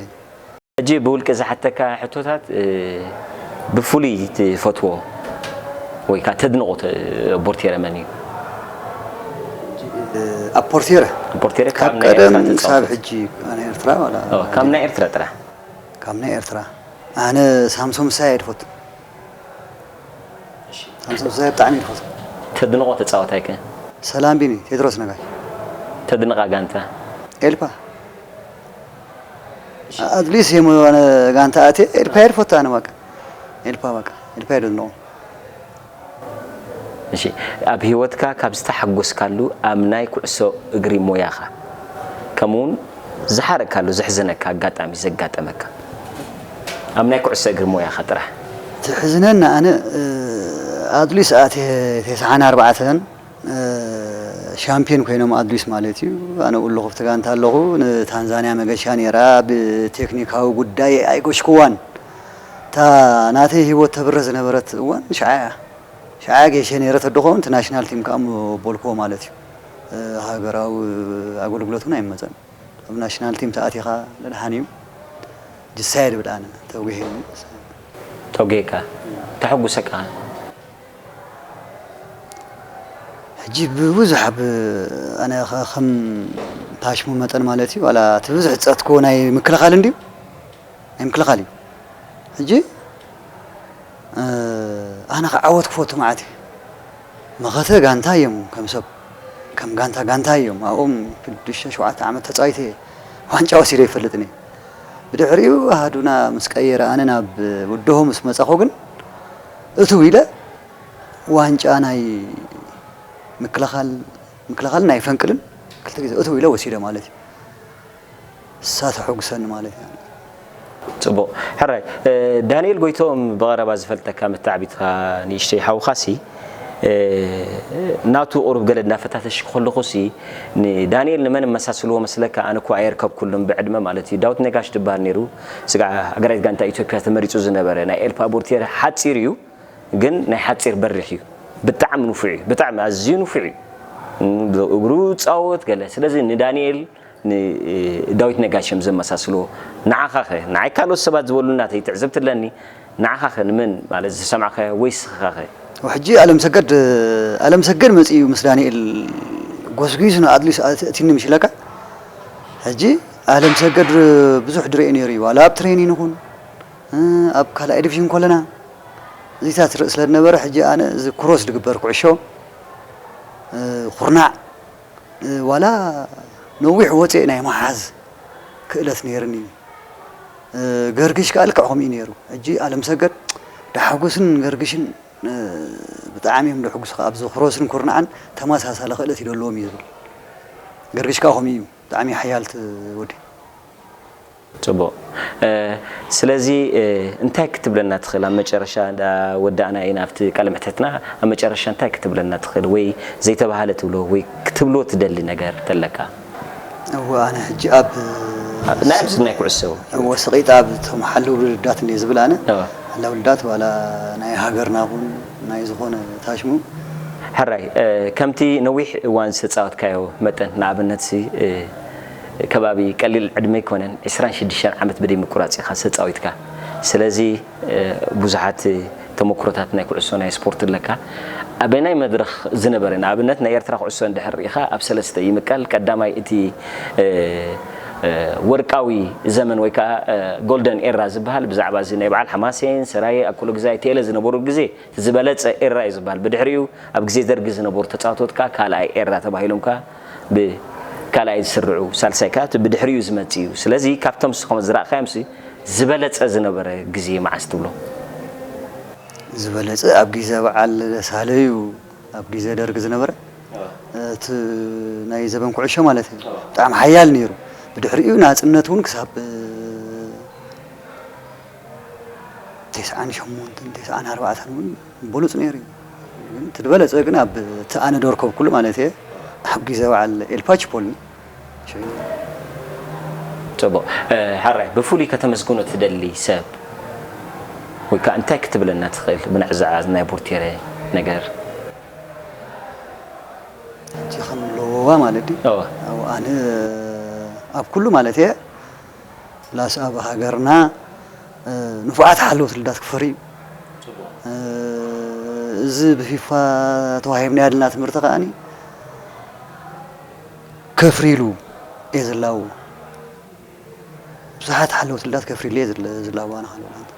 ሕጂ ብውልቂ ዝሓተካ ሕቶታት፣ እ፣ ብፍሉይ ትፈትዎ ወይ ከኣ ተድንቖ ተ-፣ ቦርቴረ መን እዩ? ኣብ ፖርቴረ? ኣብ ፖርቴረ ካብ ካብ ናይ ኤርትራ ቀደም ክሳብ ተጻወትቲ? ሕጂ ኣነ ኤርትራ ዋላ ኦ፣ ካብ ናይ ኤርትራ ጥራሕ? ካብ ናይ ኤርትራ። ኣነ ሳምሶም ሳይ እየ ዝፈቱ። ሳምሶም ሳይ ብጣዕሚ እየ ዝፈቱ። ተድንቖ ተጻዋታይ ከ? ሰላም ቢኒ፣ ቴድሮስ ነጋሽ። ተድንቓ ጋንታ? ኤልፓ። ኣትሊስት የም-፣ ኣነ ጋንታ ኣትየ ኤልፓ እየ ዝፈቱ ኣነ በቃ። ኤልፓ በቃ፣ ኤልፓ እየ ዘድንቖ። እሺ፣ ኣብ ህይወትካ ካብ ዝተሓጎስካሉ ኣብ ናይ ኩዕሶ እግሪ ሞያኻ፣ ከምኡውን ዝሓረቅካሉ ዘሕዘነካ ኣጋጣሚ ዘጋጠመካ? ኣብ ናይ ኩዕሶ እግሪ ሞያኻ ጥራሕ። ዘሕዝነኒ ኣነ፣ እ፣ ኣትሊስት ኣትየ ተስዓን ኣርባዕተን፣ እ፣ ሻምፒዮን ኮይኖም ኣትሊስት ማለት እዩ። ኣነ እብኡ ኣለኹ፣ ኣብቲ ጋንታ ኣለኹ። ንታንዛንያ መገሻ ነይራ፣ ብቴክኒካዊ ጉዳይ ኣይገሽክዋን። እታ ናተይ ህይወት ተብርህ ዝነበረት እዋን ሽዓ እያ። ሽዓ ጌሸ ነይረ ተድኸውን፣ እቲ ናሽናል ቲም ከኣ ምበልክዎ ማለት እዩ። እ፣ ሃገራዊ ኣገልግሎት እውን ኣይመጸን። ኣብ ናሽናል ቲም ተኣቲኻ ደድሓን እዩ። ጅሳየ ድብል ኣነ፣ ተውጊሄ እዩ። ተውጊሄካ? ተሐጉሰካ? ሕጂ ብብዙሕ ኣብ፣ ኣነ ኸ-፣ ከም ታሽሙ መጠን ማለት እዩ፣ ዋላ እቲ ብዙሕ ዝጸትክዎ ናይ ምክልኻል እንድዩ፣ ናይ ምክልኻል እዩ። ሕጂ፣ እ፣ ኣነ ክዓወት ክፈቱ መዓት እየ። መኸተ ጋንታ እዮም፣ ከም ሰብ፣ ከም ጋንታ፣ ጋንታ እዮም። ኣብኦም ሽዱሽተ፣ ሸውዓተ ዓመት ተጻዊተ እየ። ዋንጫ ወሲደ ይፈልጥን እየ። ብድሕሪኡ ኣሃዱና ምስ ቀየረ፣ ኣነ ናብ ወደሆ ምስ መጻኹ ግን እትው ኢለ ዋንጫ ናይ ምክልኻል፣ ምክልኻል ናይ ፈንቅልን ክልተ ግዜ እትው ኢለ ወሲደ ማለት እዩ። እሳ ተሐጉሰኒ ማለት እዩ። ጽቡቕ። ሕራይ፣ ዳንኤል ጎይቶም ብቐረባ ዝፈልጠካ መተዓቢትካ ንእሽተይ ሓውኻሲ፣ ናቱ ቁሩብ ገለ እናፈታተሽ ከለኹሲ፣ ንዳንኤል ንመን መሳስልዎ መስለካ? ኣነ እኮ ኣየርከብኩሉን ብዕድመ ማለት እዩ። ዳዊት ነጋሽ ዝበሃል ነይሩ፣ ስጋዕ ኣገራይት ጋንታ ኢትዮጵያ ተመሪጹ ዝነበረ፣ ናይ ኤልፓ ቦርቴር ሓጺር እዩ፣ ግን ናይ ሓጺር በሪሕ እዩ። ብጣዕሚ ንፉዕ እዩ፣ ብጣዕሚ ኣዝዩ ንፉዕ እዩ። ብእግሩ ጻወት ገለ። ስለዚ ንዳንኤል ንዳዊት ነጋሽ እዮም ዘመሳስልዎ። ንዓኻ ኸ? ንዓይ ካልኦት ሰባት ዝበሉ ናተይ ትዕዝብቲ ኣለኒ። ንዓኻ ኸ ንመን ማለት ዝሰማዕካዮ ወይ ስኻ ኸ? ሕጂ ኣለም ሰገድ ኣለም ሰገድ መጺኡ ምስ ዳንኤል ጎስጒሱ ን ኣትሊስ ኣትኒ ምሽ ኢለካ። ሕጂ ኣለም ሰገድ ብዙሕ ድሬ ነይሩ እዩ። ዋላ ኣብ ትሬኒን ይኹን ኣብ ካልኣይ ዲቪዥን ኮለና እዚታት ርኢ ስለ ዝነበረ፣ ሕጂ ኣነ እዚ ክሮስ ዝግበር ኩዕሾ ኩርናዕ ዋላ ነዊሕ ወፅእ ናይ መሓዝ ክእለት ነይርኒ። ገርግሽ ከዓ ልክዕ ከምኡ እዩ ነይሩ። ሕጂ ኣለምሰገድ ዳሓጉስን ገርግሽን ብጣዕሚ እዮም ደሕጉስካ ኣብዚ ክሮስን ኩርናዕን ተመሳሳሊ ክእለት ይደለዎም እዩ ዝብል። ገርግሽ ከዓ ከምኡ እዩ ብጣዕሚ ሓያልት ወዲ። ጽቡቕ። ስለዚ እንታይ ክትብለና ትኽእል? ኣብ መጨረሻ እንዳ ወዳእና ኢና ኣብቲ ቃለ መሕተትና፣ ኣብ መጨረሻ እንታይ ክትብለና ትኽእል ወይ ዘይተባህለ ትብሎ ወይ ክትብሎ ትደሊ ነገር ተለካ? እወ ኣነ ሕጂ ኣብ ናይ ምስ ናይ ኩዕሶ እወ ስቒጥ ኣብ እቶም ሓለውሉ ልዳት እንደ ዝብል ኣነ ሓለውሉ ልዳት ዋላ ናይ ሃገርና ኹን ናይ ዝኾነ ታሽሙ ሕራይ ከምቲ ነዊሕ እዋን ዝተፃወትካዮ መጠን ንኣብነት ሲ ከባቢ ቀሊል ዕድመ ኣይኮነን፣ ዕስራን ሽዱሽተን ዓመት ብደይ ምቁራፅ ኢኻ ዝተፃዊትካ። ስለዚ ብዙሓት ተመክሮታት ናይ ኩዕሶ ናይ ስፖርት ኣለካ። ኣበናይ መድረኽ ዝነበረ ንኣብነት ናይ ኤርትራ ኩዕሶ እንድሕር ርኢኻ ኣብ ሰለስተ ይምቀል። ቀዳማይ እቲ ወርቃዊ ዘመን ወይ ከዓ ጎልደን ኤራ ዝበሃል ብዛዕባ እዚ ናይ በዓል ሓማሴን፣ ሰራየ፣ ኣኩሎ ግዛይ፣ ቴለ ዝነበሩ ግዜ ዝበለጸ ኤራ እዩ ዝበሃል። ብድሕሪኡ ኣብ ግዜ ደርጊ ዝነበሩ ተጻወቶት ከኣ ካልኣይ ኤራ ተባሂሎም ከኣ ብካልኣይ ዝስርዑ፣ ሳልሳይ ከኣ እቲ ብድሕሪኡ ዝመጽእ እዩ። ስለዚ ካብቶም ንስኹም ዝረኣኻዮምሲ ዝበለጸ ዝነበረ ግዜ መዓስ ትብሎ? ዝበለጸ ኣብ ግዜ በዓል ሳህለ እዩ፣ ኣብ ግዜ ደርጊ ዝነበረ እቲ ናይ ዘበን ኩዕሾ ማለት እዩ። ብጣዕሚ ሓያል ነይሩ። ብድሕሪኡ ናጽነት እውን ክሳብ ተስዓን ሸሞንተን ተስዓን ኣርባዕተን እውን ብሉጽ ነይሩ እዩ። ግን እቲ ዝበለጸ ግን ኣብ እቲ ኣነ ደርከብኩሉ ማለት እየ ኣብ ግዜ በዓል ኤልፓች ፖልኒ ሽዑ ጽቡቕ። ሓራይ ብፍሉይ ከተመስግኖ ትደሊ ሰብ ወይ ከዓ እንታይ ክትብለና ትኽእል ብናዕዛዓ ናይ ቦርቴረ ነገር? እቲ ከም ለወዋ ማለት ድዩ? ኣነ ኣብ ኩሉ ማለት እየ ላስ ኣብ ሃገርና ንፉዓት ሓለውቲ ልዳት ክፈርዩ እዚ ብፊፋ ተዋሂብና ያለና ትምህርቲ ከዓኒ ከፍሪሉ እየ ዝላው ብዙሓት ሓለውቲ ልዳት ከፍሪሉ እየ ዝላው ኣነ ካልኦት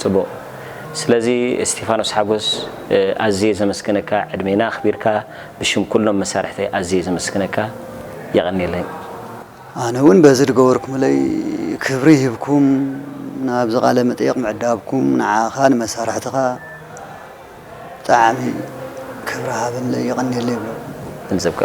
ጽቡቕ። ስለዚ እስቲፋኖስ ሓጎስ ኣዝየ ዘመስግነካ፣ ዕድሜና ኣኽቢርካ ብሽም ኩሎም መሳርሕተይ ኣዝየ ዘመስግነካ። የቐንየለይ። ኣነ እውን በዚ ዝገበርኩምለይ ክብሪ ሂብኩም ናብዚ ቃለ መጠየቕ ምዕዳብኩም ንዓኻ ንመሳርሕትኻ ብጣዕሚ ክብሪ ሃበለይ የቐንየለይ ይብሎ። ገንዘብካ።